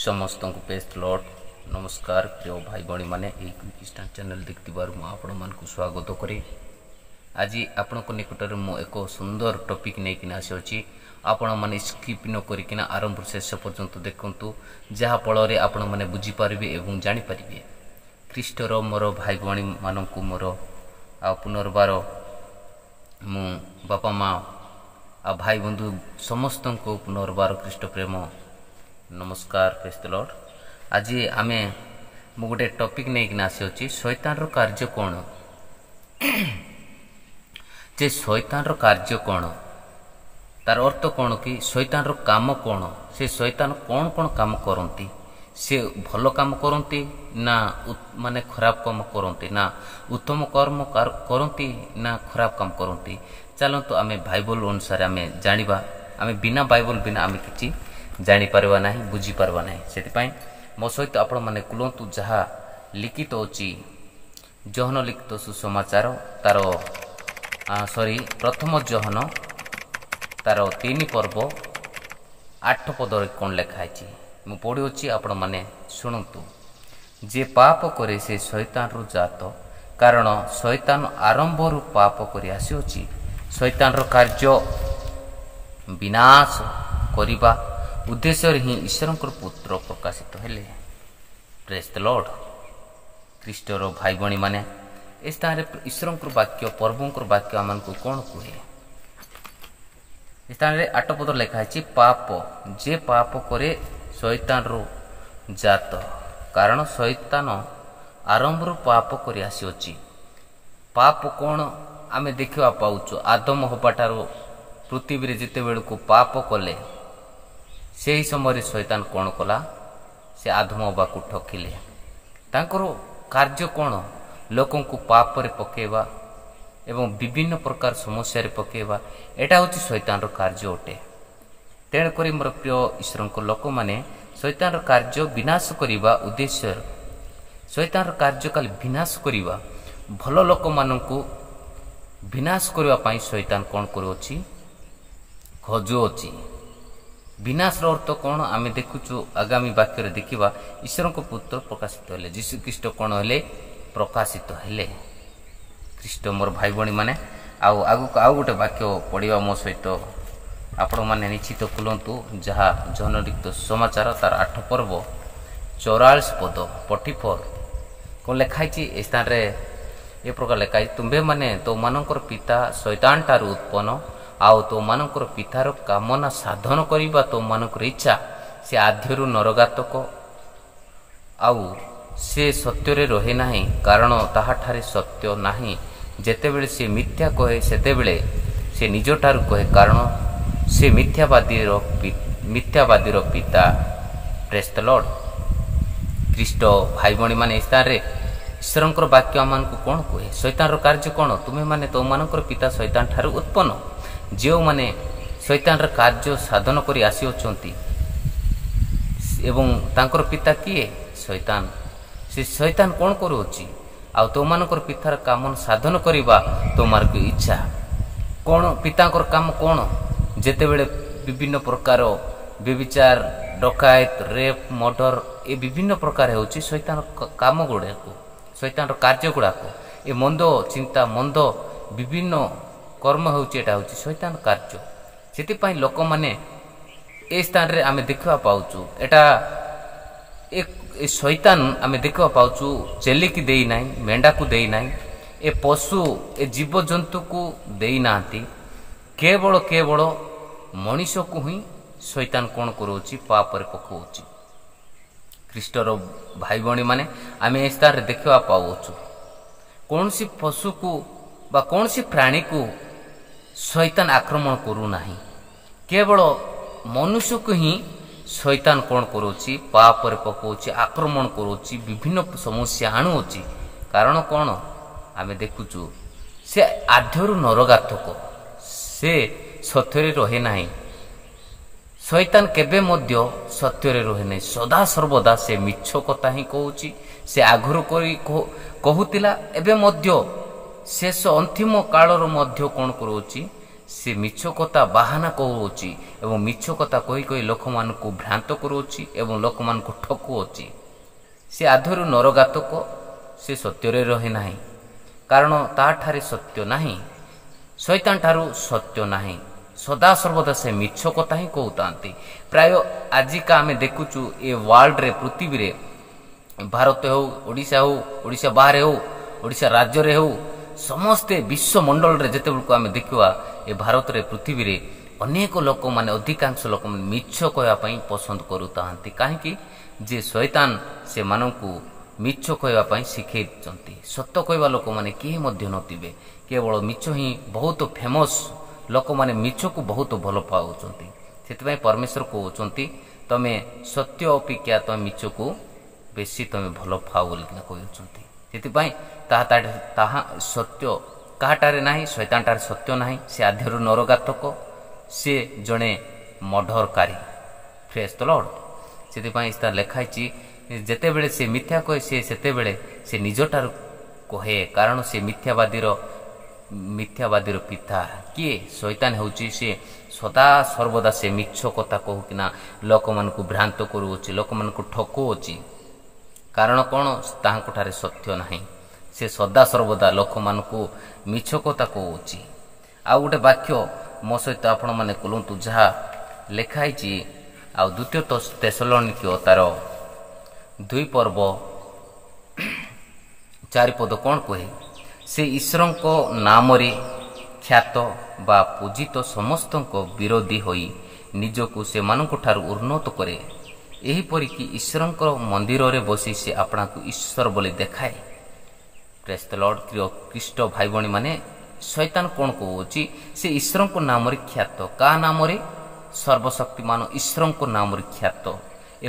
ସମସ୍ତଙ୍କୁ ପ୍ରେଜ୍ ଲର୍ଡ଼। ନମସ୍କାର ପ୍ରିୟ ଭାଇ ଭଉଣୀମାନେ, ଏହି ଖ୍ରୀଷ୍ଟାନ ଚ୍ୟାନେଲ୍ ଦେଖିଥିବାରୁ ମୁଁ ଆପଣମାନଙ୍କୁ ସ୍ୱାଗତ କରେ। ଆଜି ଆପଣଙ୍କ ନିକଟରେ ମୁଁ ଏକ ସୁନ୍ଦର ଟପିକ୍ ନେଇକିନା ଆସିଅଛି। ଆପଣମାନେ ସ୍କିପ୍ ନ କରିକିନା ଆରମ୍ଭରୁ ଶେଷ ପର୍ଯ୍ୟନ୍ତ ଦେଖନ୍ତୁ, ଯାହାଫଳରେ ଆପଣମାନେ ବୁଝିପାରିବେ ଏବଂ ଜାଣିପାରିବେ। ଖ୍ରୀଷ୍ଟର ମୋର ଭାଇ ଭଉଣୀମାନଙ୍କୁ ମୋର ଆଉ ପୁନର୍ବାର ମୁଁ ବାପା ମା ଆଉ ଭାଇ ବନ୍ଧୁ ସମସ୍ତଙ୍କୁ ପୁନର୍ବାର ଖ୍ରୀଷ୍ଟ ପ୍ରେମ ନମସ୍କାର। ପ୍ରେଜ୍ ଲର୍ଡ଼। ଆଜି ଆମେ ମୁଁ ଗୋଟେ ଟପିକ୍ ନେଇକିନା ଆସିଅଛି, ଶୈତାନର କାର୍ଯ୍ୟ କ'ଣ? ଯେ ଶୈତାନର କାର୍ଯ୍ୟ କ'ଣ, ତାର ଅର୍ଥ କ'ଣ କି ଶୈତାନର କାମ କ'ଣ? ସେ ଶୈତାନ କ'ଣ କ'ଣ କାମ କରନ୍ତି? ସେ ଭଲ କାମ କରନ୍ତି ନା ମାନେ ଖରାପ କାମ କରନ୍ତି, ନା ଉତ୍ତମ କର୍ମ କରନ୍ତି ନା ଖରାପ କାମ କରନ୍ତି? ଚାଲନ୍ତୁ ଆମେ ବାଇବଲ ଅନୁସାରେ ଆମେ ଜାଣିବା। ଆମେ ବିନା ବାଇବଲ ବିନା ଆମେ କିଛି ଜାଣିପାରିବା ନାହିଁ, ବୁଝିପାରିବା ନାହିଁ। ସେଥିପାଇଁ ମୋ ସହିତ ଆପଣମାନେ କୁଲନ୍ତୁ ଯାହା ଲିଖିତ ଅଛି ଯୋହନ ଲିଖିତ ସୁସମାଚାର ତାର, ସରି, ପ୍ରଥମ ଯୋହନ ତାର 3 ପର୍ବ 8 ପଦରେ କ'ଣ ଲେଖା ହେଇଛି ମୁଁ ପଢ଼ୁଅଛି, ଆପଣମାନେ ଶୁଣନ୍ତୁ। ଯେ ପାପ କରେ ସେ ଶୈତାନରୁ ଜାତ, କାରଣ ଶୈତାନ ଆରମ୍ଭରୁ ପାପ କରି ଆସିଅଛି। ଶୈତାନର କାର୍ଯ୍ୟ ବିନାଶ କରିବା ଉଦ୍ଦେଶ୍ୟରେ ହିଁ ଈଶ୍ୱରଙ୍କର ପୁତ୍ର ପ୍ରକାଶିତ ହେଲେ। ପ୍ରେଜ୍ ଦ ଲର୍ଡ଼। ଖ୍ରୀଷ୍ଟର ଭାଇ ଭଉଣୀମାନେ, ଏ ସ୍ଥାନରେ ଈଶ୍ୱରଙ୍କର ବାକ୍ୟ, ପ୍ରଭୁଙ୍କର ବାକ୍ୟ ଆମମାନଙ୍କୁ କ'ଣ କୁହେ? ଏ ସ୍ଥାନରେ 8 ପଦ ଲେଖା ହେଇଛି, ପାପ ଯେ ପାପ କରେ ଶୈତାନରୁ ଜାତ, କାରଣ ଶୈତାନ ଆରମ୍ଭରୁ ପାପ କରି ଆସିଅଛି। ପାପ କ'ଣ ଆମେ ଦେଖିବା ପାଉଛୁ? ଆଦମ ହେବାଠାରୁ ପୃଥିବୀରେ ଯେତେବେଳକୁ ପାପ କଲେ, ସେହି ସମୟରେ ଶୈତାନ କ'ଣ କଲା? ସେ ଆଦମ ହବାକୁ ଠକିଲେ। ତାଙ୍କର କାର୍ଯ୍ୟ କ'ଣ? ଲୋକଙ୍କୁ ପାପରେ ପକାଇବା ଏବଂ ବିଭିନ୍ନ ପ୍ରକାର ସମସ୍ୟାରେ ପକାଇବା, ଏଇଟା ହେଉଛି ଶୈତାନର କାର୍ଯ୍ୟ ଅଟେ। ତେଣୁକରି ମୋର ପ୍ରିୟ ଈଶ୍ୱରଙ୍କ ଲୋକମାନେ, ଶୈତାନର କାର୍ଯ୍ୟ ବିନାଶ କରିବା ଉଦ୍ଦେଶ୍ୟ, ଶୈତାନର କାର୍ଯ୍ୟ କାଲି ବିନାଶ କରିବା, ଭଲ ଲୋକମାନଙ୍କୁ ବିନାଶ କରିବା ପାଇଁ ଶୈତାନ କ'ଣ କରୁଅଛି? ଖୋଜୁଅଛି। ବିନାଶର ଅର୍ଥ କ'ଣ ଆମେ ଦେଖୁଛୁ, ଆଗାମୀ ବାକ୍ୟରେ ଦେଖିବା। ଈଶ୍ୱରଙ୍କ ପୁତ୍ର ପ୍ରକାଶିତ ହେଲେ, ଯୀଶୁଖ୍ରୀଷ୍ଟ କ'ଣ ହେଲେ? ପ୍ରକାଶିତ ହେଲେ। ଖ୍ରୀଷ୍ଟ ମୋର ଭାଇ ଭଉଣୀମାନେ, ଆଉ ଆଗକୁ ଆଉ ଗୋଟେ ବାକ୍ୟ ପଢ଼ିବା ମୋ ସହିତ ଆପଣମାନେ ନିଶ୍ଚିତ ଖୋଲନ୍ତୁ, ଯାହା ଯୋହନ ସମାଚାର ତାର 8 ପର୍ବ 44 ପଦ, 44। କ'ଣ ଲେଖା ହେଇଛି ଏ ସ୍ଥାନରେ? ଏ ପ୍ରକାର ଲେଖା ହେଇଛି, ତୁମ୍ଭେମାନେ ତୋମାନଙ୍କର ପିତା ଶୈତାନ ଠାରୁ ଉତ୍ପନ୍ନ, ଆଉ ତୋମାନଙ୍କର ପିତାର କାମନା ସାଧନ କରିବା ତୋମାନଙ୍କର ଇଚ୍ଛା। ସେ ଆଦ୍ୟରୁ ନରଘାତକ, ଆଉ ସେ ସତ୍ୟରେ ରହେ ନାହିଁ, କାରଣ ତାହାଠାରେ ସତ୍ୟ ନାହିଁ। ଯେତେବେଳେ ସେ ମିଥ୍ୟା କହେ, ସେତେବେଳେ ସେ ନିଜଠାରୁ କହେ, କାରଣ ସେ ମିଥ୍ୟାବାଦୀର ପିତା। ପ୍ରେଜ୍ ଦ ଲର୍ଡ଼। ଖ୍ରୀଷ୍ଟ ଭାଇ ଭଉଣୀମାନେ, ଏ ସ୍ଥାନରେ ଈଶ୍ୱରଙ୍କର ବାକ୍ୟ ଆମମାନଙ୍କୁ କ'ଣ କୁହେ? ଶୈତାନର କାର୍ଯ୍ୟ କ'ଣ? ତୁମେମାନେ ତୋମାନଙ୍କର ପିତା ଶୈତାନ ଠାରୁ ଉତ୍ପନ୍ନ। ଯେଉଁମାନେ ଶୈତାନର କାର୍ଯ୍ୟ ସାଧନ କରି ଆସିଅଛନ୍ତି ଏବଂ ତାଙ୍କର ପିତା କିଏ? ଶୈତାନ। ସେ ଶୈତାନ କ'ଣ କରୁଅଛି? ଆଉ ତୋମାନଙ୍କର ପିତାର କାମ ସାଧନ କରିବା ତୋମାନଙ୍କୁ ଇଚ୍ଛା। କ'ଣ ପିତାଙ୍କର କାମ କ'ଣ? ଯେତେବେଳେ ବିଭିନ୍ନ ପ୍ରକାର ବ୍ୟଭିଚାର, ଡକାୟତ, ରେପ୍, ମର୍ଡର, ଏ ବିଭିନ୍ନ ପ୍ରକାର ହେଉଛି ଶୈତାନ କାମ ଗୁଡ଼ାକ, ଶୈତାନର କାର୍ଯ୍ୟ ଗୁଡ଼ାକ। ଏ ମନ୍ଦ ଚିନ୍ତା, ମନ୍ଦ ବିଭିନ୍ନ କର୍ମ ହେଉଛି, ଏଇଟା ହେଉଛି ଶୈତାନ କାର୍ଯ୍ୟ। ସେଥିପାଇଁ ଲୋକମାନେ ଏ ସ୍ଥାନରେ ଆମେ ଦେଖିବା ପାଉଛୁ, ଏଇଟା ଏ ଶୈତାନ ଆମେ ଦେଖିବା ପାଉଛୁ ଚେଲିକି ଦେଇନାହିଁ, ମେଣ୍ଢାକୁ ଦେଇନାହିଁ, ଏ ପଶୁ ଏ ଜୀବଜନ୍ତୁକୁ ଦେଇନାହାନ୍ତି। କେବଳ କେବଳ ମଣିଷକୁ ହିଁ ଶୈତାନ କ'ଣ କରୁଅଛି? ପାପରେ ପକାଉଛି। ଖ୍ରୀଷ୍ଟର ଭାଇ ଭଉଣୀମାନେ, ଆମେ ଏ ସ୍ଥାନରେ ଦେଖିବା ପାଉଅଛୁ କୌଣସି ପଶୁକୁ ବା କୌଣସି ପ୍ରାଣୀକୁ ଶୈତାନ ଆକ୍ରମଣ କରୁନାହିଁ। କେବଳ ମନୁଷ୍ୟକୁ ହିଁ ଶୈତାନ କ'ଣ କରୁଛି? ପାପରେ ପକାଉଛି, ଆକ୍ରମଣ କରୁଛି, ବିଭିନ୍ନ ସମସ୍ୟା ଆଣୁଅଛି। କାରଣ କ'ଣ ଆମେ ଦେଖୁଛୁ? ସେ ଆଦ୍ୟରୁ ନରଘାତକ, ସେ ସତ୍ୟରେ ରହେ ନାହିଁ। ଶୈତାନ କେବେ ମଧ୍ୟ ସତ୍ୟରେ ରୁହେ ନାହିଁ। ସଦା ସର୍ବଦା ସେ ମିଛ କଥା ହିଁ କହୁଛି। ସେ ଆଗରୁ କରି କହୁଥିଲା, ଏବେ ମଧ୍ୟ ଶେଷ ଅନ୍ତିମ କାଳରୁ ମଧ୍ୟ କ'ଣ କରୁଅଛି? ସେ ମିଛ କଥା ବାହାନା କହୁଅଛି ଏବଂ ମିଛ କଥା କହି କହି ଲୋକମାନଙ୍କୁ ଭ୍ରାନ୍ତ କରୁଅଛି ଏବଂ ଲୋକମାନଙ୍କୁ ଠକୁଅଛି। ସେ ଆଧରୁ ନରଘାତକ, ସେ ସତ୍ୟରେ ରହେ ନାହିଁ, କାରଣ ତାହାଠାରେ ସତ୍ୟ ନାହିଁ। ଶୈତାନ ଠାରୁ ସତ୍ୟ ନାହିଁ, ସଦାସର୍ବଦା ସେ ମିଛ କଥା ହିଁ କହୁଥାନ୍ତି। ପ୍ରାୟ ଆଜିକା ଆମେ ଦେଖୁଛୁ ଏ ୱାର୍ଲଡରେ, ପୃଥିବୀରେ, ଭାରତ ହେଉ, ଓଡ଼ିଶା ହେଉ, ଓଡ଼ିଶା ବାହାରେ ହେଉ, ଓଡ଼ିଶା ରାଜ୍ୟରେ ହେଉ, ସମସ୍ତେ ବିଶ୍ୱମଣ୍ଡଳରେ ଯେତେବେଳକୁ ଆମେ ଦେଖିବା, ଏ ଭାରତରେ ପୃଥିବୀରେ ଅନେକ ଲୋକମାନେ, ଅଧିକାଂଶ ଲୋକମାନେ ମିଛ କହିବା ପାଇଁ ପସନ୍ଦ କରୁଥାନ୍ତି। କାହିଁକି ଯେ ଶୈତାନ ସେମାନଙ୍କୁ ମିଛ କହିବା ପାଇଁ ଶିଖେଇଛନ୍ତି। ସତ କହିବା ଲୋକମାନେ କେହି ମଧ୍ୟ ନଥିବେ, କେବଳ ମିଛ ହିଁ ବହୁତ ଫେମସ୍। ଲୋକମାନେ ମିଛକୁ ବହୁତ ଭଲ ପାଉଛନ୍ତି। ସେଥିପାଇଁ ପରମେଶ୍ୱର କହୁଛନ୍ତି, ତମେ ସତ୍ୟ ଅପେକ୍ଷା ତମେ ମିଛକୁ ବେଶୀ ତମେ ଭଲ ପାଅ ବୋଲିକିନା କହୁଛନ୍ତି। ସେଥିପାଇଁ ତାହା ସତ୍ୟ କାହାଠାରେ ନାହିଁ, ଶୈତାନଠାରେ ସତ୍ୟ ନାହିଁ। ସେ ଆଧ୍ୟରୁ ନରଘାତକ, ସେ ଜଣେ ମର୍ଡରକାରୀ। ଫ୍ରେସ୍ ତ ଲର୍ଡ। ସେଥିପାଇଁ ତା ଲେଖା ହେଇଛି, ଯେତେବେଳେ ସେ ମିଥ୍ୟା କହେ, ସେ ସେତେବେଳେ ସେ ନିଜଠାରୁ କହେ, କାରଣ ସେ ମିଥ୍ୟାବାଦୀର ପିତା। କିଏ? ଶୈତାନ ହେଉଛି। ସେ ସଦା ସର୍ବଦା ସେ ମିଛ କଥା କହୁକିନା ଲୋକମାନଙ୍କୁ ଭ୍ରାନ୍ତ କରୁଅଛି, ଲୋକମାନଙ୍କୁ ଠକୁଅଛି। କାରଣ କ'ଣ? ତାହାଙ୍କଠାରେ ସତ୍ୟ ନାହିଁ। ସେ ସଦା ସର୍ବଦା ଲୋକମାନଙ୍କୁ ମିଛ କଥା କହୁଅଛି। ଆଉ ଗୋଟେ ବାକ୍ୟ ମୋ ସହିତ ଆପଣମାନେ ଖୋଲନ୍ତୁ, ଯାହା ଲେଖା ହେଇଛି ଆଉ ଦ୍ୱିତୀୟ ତେସଲନିକୀୟ ତାର 2 ପର୍ବ 4 ପଦ କ'ଣ କୁହେ? ସେ ଈଶ୍ୱରଙ୍କ ନାମରେ ଖ୍ୟାତ ବା ପୂଜିତ ସମସ୍ତଙ୍କ ବିରୋଧୀ ହୋଇ ନିଜକୁ ସେମାନଙ୍କ ଠାରୁ ଉନ୍ନତ କରେ, ଏହିପରିକି ଈଶ୍ୱରଙ୍କ ମନ୍ଦିରରେ ବସି ସେ ଆପଣାକୁ ଈଶ୍ୱର ବୋଲି ଦେଖାଏ। ପ୍ରେସ୍ ଦ ଲର୍ଡ। ପ୍ରିୟ ଖ୍ରୀଷ୍ଟ ଭାଇ ଭଉଣୀମାନେ, ଶୈତାନ କ'ଣ କହୁଅଛି? ସେ ଈଶ୍ୱରଙ୍କ ନାମରେ ଖ୍ୟାତ। କାହା ନାମରେ? ସର୍ବଶକ୍ତିମାନ ଈଶ୍ୱରଙ୍କ ନାମରେ ଖ୍ୟାତ। ଏ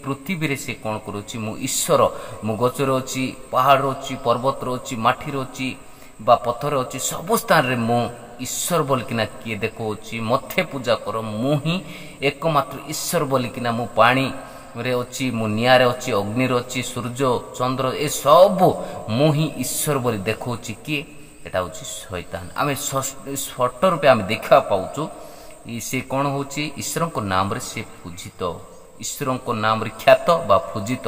ପୃଥିବୀରେ ସେ କ'ଣ କରୁଛି? ମୁଁ ଈଶ୍ୱର, ମୁଁ ଗଛରେ ଅଛି, ପାହାଡ଼ରେ ଅଛି, ପର୍ବତରେ ଅଛି, ମାଟିରେ ଅଛି ବା ପଥରରେ ଅଛି, ସବୁ ସ୍ଥାନରେ ମୁଁ ଈଶ୍ୱର ବୋଲିକିନା କିଏ ଦେଖାଉଛି, ମୋତେ ପୂଜା କର, ମୁଁ ହିଁ ଏକମାତ୍ର ଈଶ୍ୱର ବୋଲିକିନା। ମୁଁ ପାଣିରେ ଅଛି, ମୁଁ ନିଆଁରେ ଅଛି, ଅଗ୍ନିରେ ଅଛି, ସୂର୍ଯ୍ୟ ଚନ୍ଦ୍ର ଏସବୁ ମୁଁ ହିଁ ଈଶ୍ୱର ବୋଲି ଦେଖାଉଛି କିଏ? ଏଟା ହେଉଛି ଶୈତାନ। ଆମେ ସ୍ପଷ୍ଟ ରୂପେ ଆମେ ଦେଖିବାକୁ ପାଉଛୁ, ସେ କ'ଣ ହେଉଛି? ଈଶ୍ୱରଙ୍କ ନାମରେ ସେ ପୂଜିତ, ଈଶ୍ୱରଙ୍କ ନାମରେ ଖ୍ୟାତ ବା ପୂଜିତ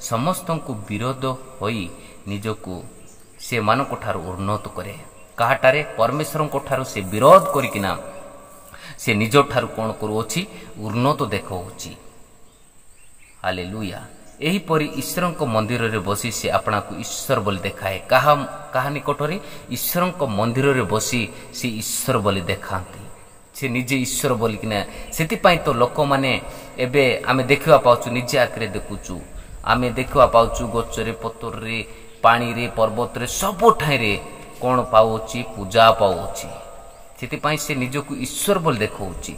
ସମସ୍ତଙ୍କୁ ବିରୋଧ ହୋଇ ନିଜକୁ ସେମାନଙ୍କ ଠାରୁ ଉନ୍ନତ କରେ। କାହାଠାରେ? ପରମେଶ୍ୱରଙ୍କ ଠାରୁ ସେ ବିରୋଧ କରିକିନା ସେ ନିଜ ଠାରୁ କ'ଣ କରୁଅଛି? ଉନ୍ନତ ଦେଖାଉଛି। ହାଲେଲୁୟା। ଏହିପରି ଈଶ୍ୱରଙ୍କ ମନ୍ଦିରରେ ବସି ସେ ଆପଣାକୁ ଈଶ୍ୱର ବୋଲି ଦେଖାଏ। କାହା କାହା ନିକଟରେ? ଈଶ୍ୱରଙ୍କ ମନ୍ଦିରରେ ବସି ସେ ଈଶ୍ୱର ବୋଲି ଦେଖାନ୍ତି, ସେ ନିଜେ ଈଶ୍ୱର ବୋଲିକିନା। ସେଥିପାଇଁ ତ ଲୋକମାନେ ଏବେ ଆମେ ଦେଖିବା ପାଉଛୁ, ନିଜେ ଆଖିରେ ଦେଖୁଛୁ, ଆମେ ଦେଖିବା ପାଉଛୁ ଗଛରେ, ପତ୍ରରେ, ପାଣିରେ, ପର୍ବତରେ, ସବୁଠାଇରେ କ'ଣ ପାଉଅଛି? ପୂଜା ପାଉଅଛି। ସେଥିପାଇଁ ସେ ନିଜକୁ ଈଶ୍ୱର ବୋଲି ଦେଖାଉଛି।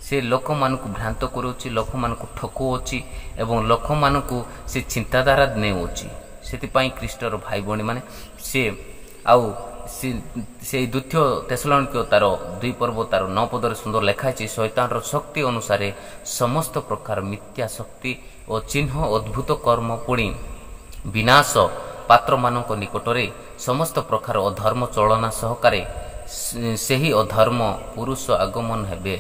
ସେ ଲୋକମାନଙ୍କୁ ଭ୍ରାନ୍ତ କରୁଅଛି, ଲୋକମାନଙ୍କୁ ଠକୁଅଛି ଏବଂ ଲୋକମାନଙ୍କୁ ସେ ଚିନ୍ତାଧାରା ନେଉଅଛି। ସେଥିପାଇଁ ଖ୍ରୀଷ୍ଟର ଭାଇ ଭଉଣୀମାନେ, ସେ ଆଉ ସେ ସେଇ ଦ୍ୱିତୀୟ ତେସଲନିକୀୟ ତାର 2 ପର୍ବ ତାର 9 ପଦରେ ସୁନ୍ଦର ଲେଖା ହେଇଛି, ଶୈତାନର ଶକ୍ତି ଅନୁସାରେ ସମସ୍ତ ପ୍ରକାର ମିଥ୍ୟା ଶକ୍ତି ଓ ଚିହ୍ନ ଅଦ୍ଭୁତ କର୍ମ, ପୁଣି ବିନାଶ ପାତ୍ରମାନଙ୍କ ନିକଟରେ ସମସ୍ତ ପ୍ରକାର ଅଧର୍ମ ଚଳନା ସହକାରେ ସେହି ଅଧର୍ମ ପୁରୁଷ ଆଗମନ ହେବେ।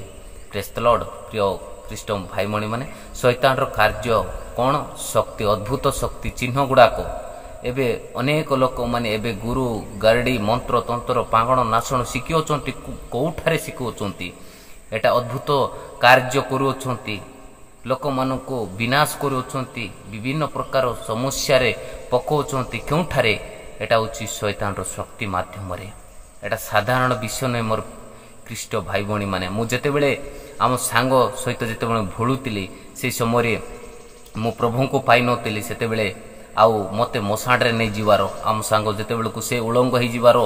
ପ୍ରେସ୍ତଲଡ଼। ପ୍ରିୟ ଖ୍ରୀଷ୍ଟ ଭାଇ ଭଉଣୀମାନେ, ଶୈତାନର କାର୍ଯ୍ୟ କ'ଣ? ଶକ୍ତି, ଅଦ୍ଭୁତ ଶକ୍ତି, ଚିହ୍ନ ଗୁଡ଼ାକ। ଏବେ ଅନେକ ଲୋକମାନେ ଏବେ ଗୁରୁ ଗାରଡ଼ି ମନ୍ତ୍ର ତନ୍ତ୍ର ପାଗଣ ନାଶଣ ଶିଖୁଅଛନ୍ତି। କେଉଁଠାରେ ଶିଖୁଅଛନ୍ତି? ଏଟା ଅଦ୍ଭୁତ କାର୍ଯ୍ୟ କରୁଅଛନ୍ତି, ଲୋକମାନଙ୍କୁ ବିନାଶ କରୁଅଛନ୍ତି, ବିଭିନ୍ନ ପ୍ରକାର ସମସ୍ୟାରେ ପକାଉଛନ୍ତି। କେଉଁଠାରେ? ଏଟା ହେଉଛି ଶୈତାନର ଶକ୍ତି ମାଧ୍ୟମରେ। ଏଟା ସାଧାରଣ ବିଷୟ ନୁହେଁ ମୋର ଖ୍ରୀଷ୍ଟ ଭାଇ ଭଉଣୀମାନେ। ମୁଁ ଯେତେବେଳେ ଆମ ସାଙ୍ଗ ସହିତ ଯେତେବେଳେ ଭୁଳୁଥିଲି, ସେଇ ସମୟରେ ମୁଁ ପ୍ରଭୁଙ୍କୁ ପାଇନଥିଲି ସେତେବେଳେ। ଆଉ ମୋତେ ମଶାଣରେ ନେଇଯିବାର, ଆମ ସାଙ୍ଗ ଯେତେବେଳକୁ ସେ ଉଳଙ୍ଗ ହେଇଯିବାର,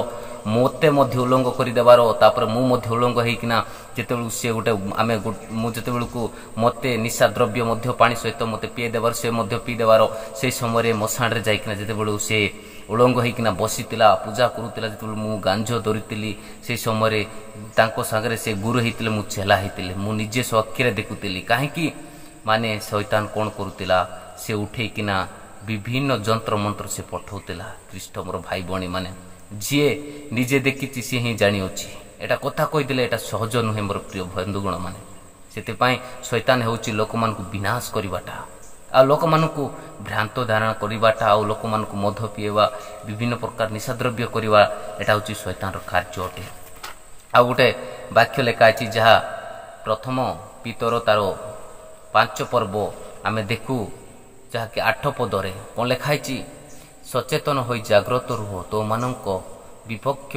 ମୋତେ ମଧ୍ୟ ଉଲଙ୍ଗ କରିଦେବାର, ତାପରେ ମୁଁ ମଧ୍ୟ ଉଲଙ୍ଗ ହେଇକିନା ଯେତେବେଳକୁ ସେ ଗୋଟେ ଆମେ ମୁଁ ଯେତେବେଳକୁ ମୋତେ ନିଶା ଦ୍ରବ୍ୟ ମଧ୍ୟ ପାଣି ସହିତ ମୋତେ ପିଆଇ ଦେବାର, ସେ ମଧ୍ୟ ପିଇ ଦେବାର, ସେଇ ସମୟରେ ମଶାଣରେ ଯାଇକିନା ଯେତେବେଳକୁ ସେ ଉଳଙ୍ଗ ହେଇକିନା ବସିଥିଲା, ପୂଜା କରୁଥିଲା, ଯେତେବେଳେ ମୁଁ ଗାଞ୍ଜ ଧରିଥିଲି, ସେଇ ସମୟରେ ତାଙ୍କ ସାଙ୍ଗରେ ସେ ଗୁରୁ ହେଇଥିଲେ, ମୁଁ ଚେଲା ହେଇଥିଲି। ମୁଁ ନିଜେ ସ୍ୱଆଖିରେ ଦେଖୁଥିଲି। କାହିଁକି ମାନେ ଶୈତାନ କ'ଣ କରୁଥିଲା? ସେ ଉଠେଇକିନା ବିଭିନ୍ନ ଯନ୍ତ୍ର ମନ୍ତ୍ର ସେ ପଠାଉଥିଲା। ଖ୍ରୀଷ୍ଟ ମୋର ଭାଇ ଭଉଣୀମାନେ, ଯିଏ ନିଜେ ଦେଖିଛି ସିଏ ହିଁ ଜାଣିଅଛି। ଏଇଟା କଥା କହିଦେଲେ ଏଇଟା ସହଜ ନୁହେଁ ମୋର ପ୍ରିୟ ବନ୍ଧୁଗଣ ମାନେ। ସେଥିପାଇଁ ଶୈତାନ ହେଉଛି ଲୋକମାନଙ୍କୁ ବିନାଶ କରିବାଟା, ଆଉ ଲୋକମାନଙ୍କୁ ଭ୍ରାନ୍ତ ଧାରଣା କରିବାଟା, ଆଉ ଲୋକମାନଙ୍କୁ ମଦ ପିଇବା, ବିଭିନ୍ନ ପ୍ରକାର ନିଶାଦ୍ରବ୍ୟ କରିବା, ଏଇଟା ହେଉଛି ଶୈତାନର କାର୍ଯ୍ୟ ଅଟେ। ଆଉ ଗୋଟେ ବାକ୍ୟ ଲେଖା ଅଛି, ଯାହା ପ୍ରଥମ ପିତର ତାର 5 ପର୍ବ ଆମେ ଦେଖୁ, ଯାହାକି 8 ପଦରେ କ'ଣ ଲେଖା ହେଇଛି? ସଚେତନ ହୋଇ ଜାଗ୍ରତ ରୁହ, ତୋମାନଙ୍କ ବିପକ୍ଷ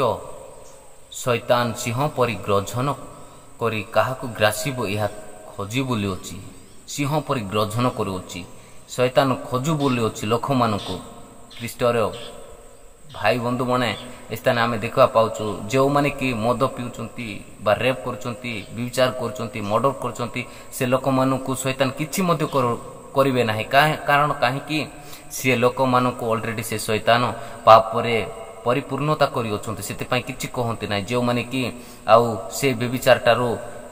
ଶୈତାନ ସିଂହ ପରି ଗ୍ରଜନ କରି କାହାକୁ ଗ୍ରାସିବ ଏହା ଖୋଜି ବୁଲୁଅଛି। ସିଂହ ପରି ଗ୍ରଜନ କରୁଅଛି, ଶୈତାନ ଖୋଜୁ ବୁଲୁଅଛି ଲୋକମାନଙ୍କୁ। ଖ୍ରୀଷ୍ଟର ଭାଇ ବନ୍ଧୁମାନେ, ଏ ସ୍ଥାନେ ଆମେ ଦେଖିବା ପାଉଛୁ, ଯେଉଁମାନେ କି ମଦ ପିଉଛନ୍ତି ବା ରେପ୍ କରୁଛନ୍ତି, ବ୍ୟଭିଚାର କରୁଛନ୍ତି, ମର୍ଡ଼ର କରୁଛନ୍ତି, ସେ ଲୋକମାନଙ୍କୁ ଶୈତାନ କିଛି ମଧ୍ୟ କରିବେ ନାହିଁ। କାରଣ କାହିଁକି? ସିଏ ଲୋକମାନଙ୍କୁ ଅଲରେଡ଼ି ସେ ଶୈତାନ ପାପରେ ପରିପୂର୍ଣ୍ଣତା କରିଅଛନ୍ତି, ସେଥିପାଇଁ କିଛି କହନ୍ତି ନାହିଁ। ଯେଉଁମାନେ କି ଆଉ ସେ ବ୍ୟଭିଚାରଟାରୁ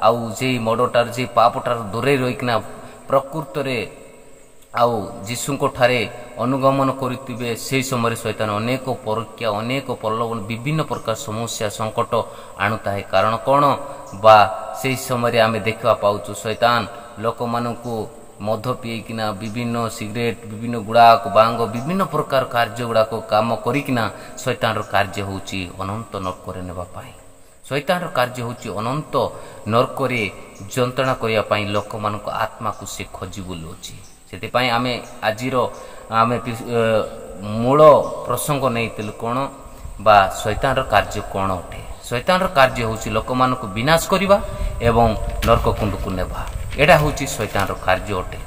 ଆଉ ସେଇ ମର୍ଡ଼ରଟାରୁ, ସେଇ ପାପଟାରୁ ଦୂରେଇ ରହିକିନା ପ୍ରକୃତରେ ଆଉ ଯୀଶୁଙ୍କ ଠାରେ ଅନୁଗମନ କରୁଥିବେ, ସେହି ସମୟରେ ଶୈତାନ ଅନେକ ପରୀକ୍ଷା, ଅନେକ ପ୍ରଲୋଭନ, ବିଭିନ୍ନ ପ୍ରକାର ସମସ୍ୟା ସଙ୍କଟ ଆଣୁଥାଏ। କାରଣ କ'ଣ ବା ସେହି ସମୟରେ ଆମେ ଦେଖିବା ପାଉଛୁ, ଶୈତାନ ଲୋକମାନଙ୍କୁ ମଦ ପିଇକିନା, ବିଭିନ୍ନ ସିଗାରେଟ୍, ବିଭିନ୍ନ ଗୁଡ଼ାକ ବାଙ୍ଗ, ବିଭିନ୍ନ ପ୍ରକାର କାର୍ଯ୍ୟ ଗୁଡ଼ାକ କାମ କରିକିନା ଶୈତାନର କାର୍ଯ୍ୟ ହେଉଛି ଅନନ୍ତ ନର୍କରେ ନେବା ପାଇଁ। ଶୈତାନର କାର୍ଯ୍ୟ ହେଉଛି ଅନନ୍ତ ନର୍କରେ ଯନ୍ତ୍ରଣା କରିବା ପାଇଁ ଲୋକମାନଙ୍କ ଆତ୍ମାକୁ ସେ ଖୋଜି ବୁଲୁଅଛି। ସେଥିପାଇଁ ଆମେ ଆଜିର ଆମେ ମୂଳ ପ୍ରସଙ୍ଗ ନେଇଥିଲୁ କ'ଣ ବା ଶୈତାନର କାର୍ଯ୍ୟ କ'ଣ ଅଟେ। ଶୈତାନର କାର୍ଯ୍ୟ ହେଉଛି ଲୋକମାନଙ୍କୁ ବିନାଶ କରିବା ଏବଂ ନର୍କ କୁଣ୍ଡକୁ ନେବା, ଏଇଟା ହେଉଛି ଶୈତାନର କାର୍ଯ୍ୟ ଅଟେ।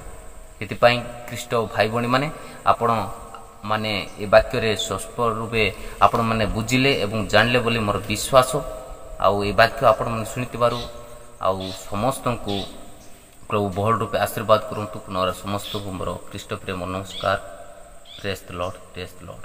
ସେଥିପାଇଁ ଖ୍ରୀଷ୍ଟ ଭାଇ ଭଉଣୀମାନେ, ଆପଣ ମାନେ ଏ ବାକ୍ୟରେ ସ୍ପଷ୍ଟ ରୂପେ ଆପଣମାନେ ବୁଝିଲେ ଏବଂ ଜାଣିଲେ ବୋଲି ମୋର ବିଶ୍ୱାସ। ଆଉ ଏ ବାକ୍ୟ ଆପଣମାନେ ଶୁଣିଥିବାରୁ ଆଉ ସମସ୍ତଙ୍କୁ ପ୍ରଭୁ ବହୁଳ ରୂପେ ଆଶୀର୍ବାଦ କରନ୍ତୁ। ପୁନଃ ସମସ୍ତଙ୍କୁ ମୋର ଖ୍ରୀଷ୍ଟ ପ୍ରେମ ନମସ୍କାର। Praise the Lord, praise the Lord.